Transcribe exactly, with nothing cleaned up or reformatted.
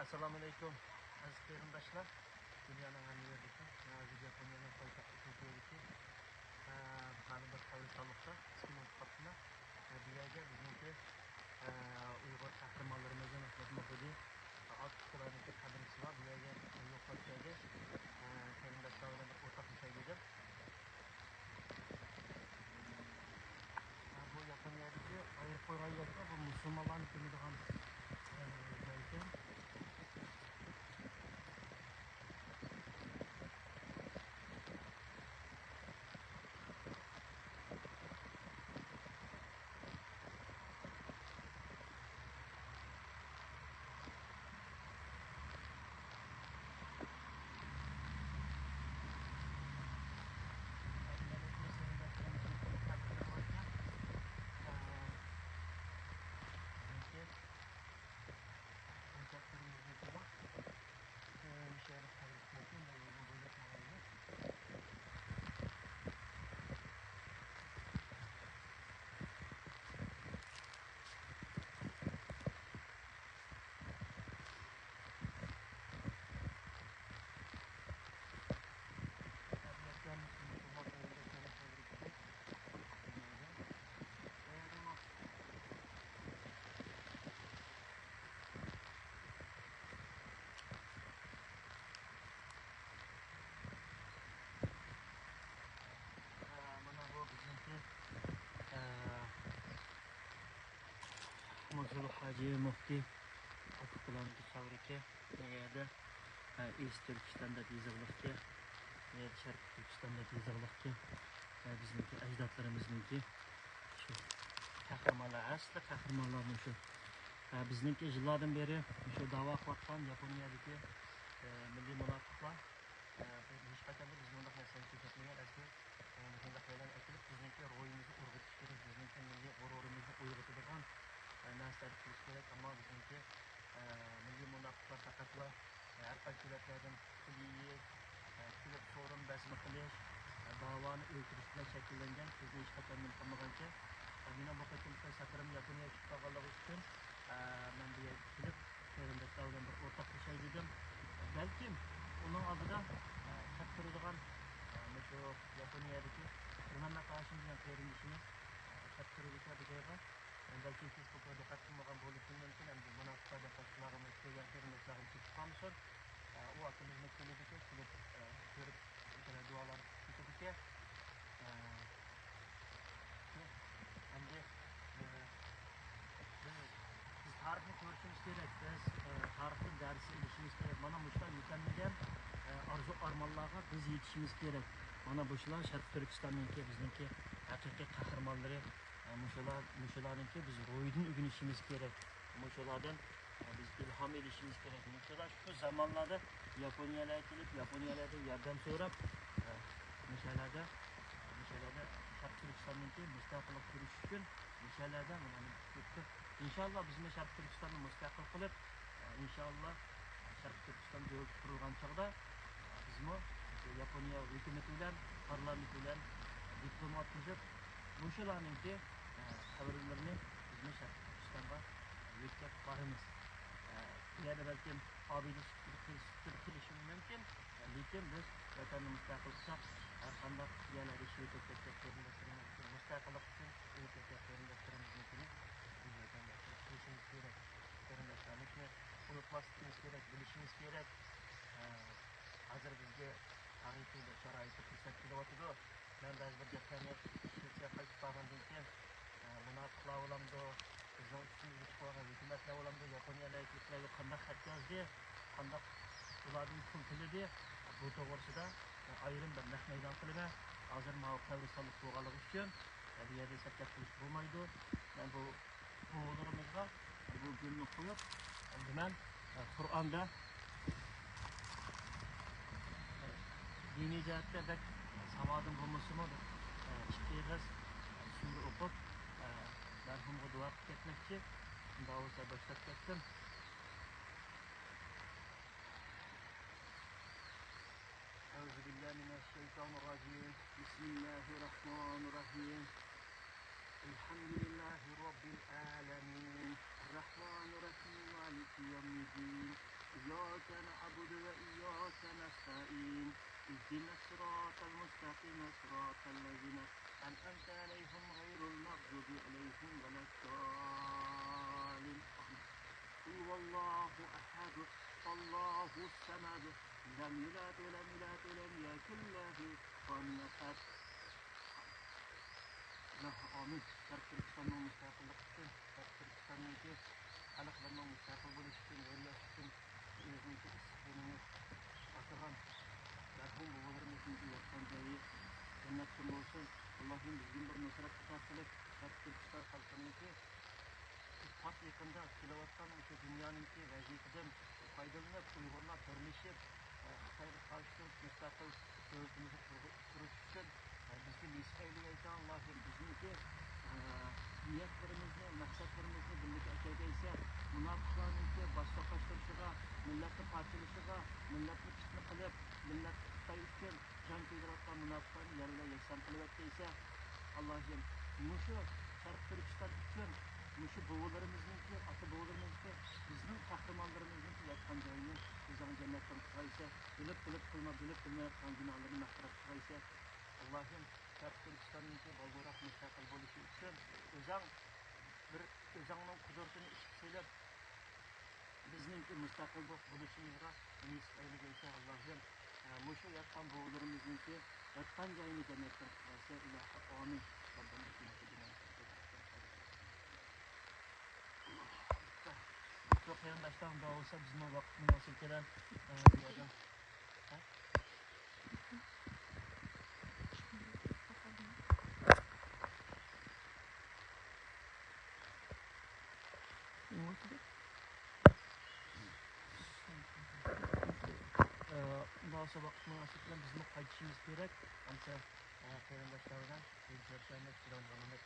ئەسسالامۇئەلەيكۇم، ئەزىز قېرىنداشلار. دۇنيانىڭ ھەممە يېرىدىكى، ھازىر ياپونىيەنىڭ پايتەختى توكيودىكى، ئە، بىر خەۋەرلىك قەبرىستانلىقتا ئىككى مىنۇت قاپتىلا. ئە، بۇ يەرگە بىزنىڭكى، ئە، ئۇيغۇر قەھرىمانلىرىمىزنىڭ خىزمىتىدە ئاتۇشلارنىڭكى قەبرىسى بار. بۇ يەرگە يوقلاپ كەلگەن، ئە، قېرىنداشلار بىلەن بىر ئورتاقلىشاي دېدىم. بۇ ياپونىيەدىكى ئايرىپ قويغان يەرگە، بۇ مۇسۇلمانلارنى كۆمىدىغان، ئە، جاي ئىكەن. مانا بۇ بىزنىڭكى، ئە، مۇنسۇر ھاجى مۇفتى ئاتىقۇللانىڭكى قەبرىكى. بۇ يەردە، ئە، ئىس تۈركىستان دەپ يېزىقلىقكى. بۇ يەردە شەرقىي تۈركىستان دەپ يېزىقلىقكى. ئە، بىزنىڭكى ئەجدادلىرىمىزنىڭكى شۇ قەھرىمانلار، ئەسلى قەھرىمانلار مۇشۇ. ئە، بىزنىڭكى يىللاردىن بېرى مۇشۇ داۋا قىلىۋاتقان ياپونىيەدىكى، ئە، مىللىي مۇناپىقلار، ئە، ھېچقاچاندا بىزگە بۇنداق نەرسىنى كۆرسەتمىگەن. ئەسلى، ئە، مۇشۇنداق جايلارنى ئەكېلىپ، بىزنىڭكى روھىمىزنى ئۇرغۇتۇش كېرەك، بىزنىڭكى مىللىي غۇرۇرىمىزنى ئويغىتىدىغان، ئە، نەرسىلەرنى قىلىش كېرەك. ئەمما بىزنىڭكى، ئە، مىللىي مۇناپىقلار پەقەتلا ھەر قايسى دۆلەتلەردىن پۇل يېيىش، كېلىپ سورۇن بەزمە قىلىش، داۋانى ئۆچۈرۈش بىلەن شەكىللەنگەن، بىزنى ھېچقاچان نېمە قىلمىغانىكەن. مېنىڭ بۇ قېتىمقى سەپىرىم ياپونىيەگە چىقىپ قالغانلىقى ئۈچۈن، مەن بۇ يەرگە كېلىپ، قېرىنداشلار بىلەن بىر ئورتاقلىشاي دېدىم. بەلكىم ئۇنىڭ ئالدىدا، كەپ تۇرىدىغان، مۇشۇ ياپونىيەدىكى پىرمەمەت ھاشىم دېگەن قېرىندىشىمىز، كەپ تۇرىدىكەن بۇ جايغا. بەلكىم سىز بۇ دىققەت قىلمىغان بولۇشى مۇمكىن، ئەمدى مۇناپىقلار دەپ باشقىلارغىمۇ، كۆرگەن قېرىنداشلارغىمۇ كېتىپ قالمىسۇن. ئۇ ئاكىمىزمۇ كېلىدىكەن، كېلىپ، كۆرۈپ، بىر دۇئالار كېتىدىكەن. ئەمدى، بىز، بىز تارىخنى كۆرۈشىمىز كېرەك، بىز، تارىختىن دەرس ئېلىشىمىز كېرەك. مانا مۇشۇلار يېتەلمىگەن، ئارزۇ ئارمانلارغا بىز يېتىشىمىز كېرەك. مانا مۇشۇلار شەرقىي تۈركىستاننىڭكى، بىزنىڭكى ھەقىقىي قەھرىمانلىرى. مۇشۇلار، مۇشۇلارنىڭكى بىز روھىدىن ئۆگىنىشىمىز كېرەك. مۇشۇلاردىن، ئە، بىز ئىلھام ئېلىشىمىز كېرەك. مۇشۇلار شۇ زامانلاردا ياپونىيەلەرگە كېلىپ، ياپونىيەلەردىن ياردەم سوراپ، ئە، مۇشۇلاردا، مۇشۇلاردا شەرقىي تۈركىستاننىڭكى مۇستەقىللىق كۈرىشى ئۈچۈن مۇشۇلاردا مانا ئىنشاللا بىزمۇ شەرقىي تۈركىستاننى مۇستەقىل قىلىپ، ئە، ئىنشاللا شەرقىي تۈركىستان دۆلىتى قۇرۇلغان چاغدا، ئە، بىزمۇ ياپونىيە ھۆكۈمىتى بىلەن، پارلامېنت بىلەن دىپلوماتلىشىپ، مۇشۇلارنىڭكى، ئە، قەبرىلىرىنى بىزمۇ شەرقىي تۈركىستانغا يۆتكەپ بارىمىز. ئە، بۇ يەردە بەلكىم ئابىدىسى كېلىشىمۇ مۇمكىن، لېكىن بىز ۋەتەننى مۇستەقىل قىلساق، ھەر قانداق يەرلەردە شېھىت بولۇپ كەتكەن قېرىنداشلىرىمىز، مۇستەقىللىق ئۈچۈن ئۆلۈپ كەتكەن قېرىنداشلىرىمىزنىڭكىنى بىز ۋەتەنگە ئەكىرىپ قويۇشىمىز كېرەك. قېرىنداشلار، مۇشۇنى ئۇنتۇماسلىقىمىز كېرەك، بىلىشىمىز كېرەك. ئە، ھازىر بىزگە تارىخىي بىر شارائىتتا پۇرسەت كېلىۋاتىدۇ. مەن بەزى بىر گەپلەرنى تۈركىيەگە قايتىپ بارغاندىن كېيىن، ئە، مۇناپىقلار بولامدۇ، بىزنىڭ ئۈستىمىزگە چىقىۋالغان ھۆكۈمەتلەر بولامدۇ، ياپونىيەلەر تۈركلەرگە قانداق خەت يازدى، قانداق ئۇلاردىن پۇل تىلىدى، بۇ توغرىسىدا ئايرىم بىر نەق مەيدان قىلىمەن. ھازىر ماۋۇ قەبرىستانلىق بولغانلىقى ئۈچۈن، ئە، بۇ يەردە سەت گەپ قىلىش بولمايدۇ. مەن بۇ بوۋىلىرىمىزغا بۇ گۈلنى قويۇپ، ئەمدى مەن، ئە، قۇرئاندا، ئە، دىنىي جەھەتتە بەك ساۋادىم بولمىسىمۇ، بىر، ئە، ئىككى ئېغىز، ئە، سۈرە ئوقۇپ، ئە، مەرھۇمغا دۇئا قىلىپ كەتمەكچى. شۇنداق بولسا باشلاپ كەتتىم. أعوذ بالله من الشيطان الرجيم. بسم الله الرحمن الرحيم. الحمد لله رب العالمين. الرحمن الرحيم. مالك يوم الدين. إياك نعبد وإياك نستعين. اهدنا الصراط المستقيم، صراط الذين أنعمت عليهم غير المغضوب عليهم ولا الضالين. آمين. قل هو الله أحد، الله الصمد، لم يلد ولم يولد ولم يكن له كفوا أحد. ئامىن. شەرقىي تۈركىستاننىڭ مۇستەقىللىقى ئۈچۈن، شەرقىي تۈركىستاننىڭكى خەلقلىرىنىڭ مۇستەقىل بولۇشى ئۈچۈن، ھۆرىيەت ئۈچۈن ئۆزىنىڭكى ئىسسىق قېنىنى ئاكىغان مەرھۇم بوۋىلىرىمىزنىڭ ياتقان جايى جەننەتتىن بولسۇن. ئاللاھىم بىزگە بىر نۇسرەت ئاتا قىلىپ، شەرقىي تۈركىستان خەلقىنىڭكى پات يېقىندا كېلىۋاتقان مۇشۇ دۇنيانىڭكى ۋەزىيىتىدىن پايدىلىنىپ، ئۇيغۇرلار بىرلىشىپ، ئە، خىتايغا قارشى تۇرۇپ، مۇستەقىل دۆلىتىمىزنى قۇرۇ-، قۇرۇش ئۈچۈن، ئە، بىزگە نېسىپ ئەيلىگەيسەن، ئاللاھىم. بىزنىڭكى، ئە، نىيەتلىرىمىزنى، مەقسەتلىرىمىزنى بىرلىككە ئەكەلگەيسەن. مۇناپىقلارنىڭكى باش چوقۇشلىشىغا، مىللەتنى پارچىلىشىغا، مىللەتنى پىتنە قىلىپ، مىللەت خىتاي ئۈچۈن جان كۆيدۈرۈۋاتقان مۇناپىقلارنى يەر بىلەن يەكسان قىلىۋەتكەيسەن. ئاللاھىم، مۇشۇ شەرقىي تۈركىستان ئۈچۈن، مۇشۇ بوۋىلىرىمىزنىڭكى، ئاتا بوۋىلىرىمىزنىڭكى، بىزنىڭ قەھرىمانلىرىمىزنىڭكى ياتقان جايىنى ئۆزۈڭ جەننەت قىلغايسەن. بىلىپ، بىلىپ قىلما-، بىلىپ قىلمايۋاتقان گۇناھلىرىنى مەغپىرەت قىلغايسەن. ئاللاھىم، شەرقىي تۈركىستاننىڭكى بالدۇرراق مۇستەقىل بولۇشى ئۈچۈن ئۆزۈڭ بىر، ئۆزۈڭنىڭ قۇدرىتىنى ئىشقا سېلىپ، بىزنىڭكى مۇستەقىل بولۇشىمىزغا نېسىپ ئەيلىگەيسەن، ئاللاھىم. ئە، مۇشۇ ياتقان بوۋىلىرىمىزنىڭكى ياتقان جايىنى جەننەتتىن قىلغايسەن، ئىلاھى. ئامىن. شۇ قېرىنداشلار، مۇنداق بولسا بىزنىڭ ۋاقىت مۇناسىۋىتى بىلەن، ئە، بۇ يەردىن، ھە؟ ئۇنداق بولسا ۋاقىت مۇناسىۋىتى بىلەن بىزمۇ قايتىشىمىز كېرەك. ئەمسە، ئە، قېرىنداشلار بىلەن كۆرۈشەرمىز. سىلەرنى ئامانەت.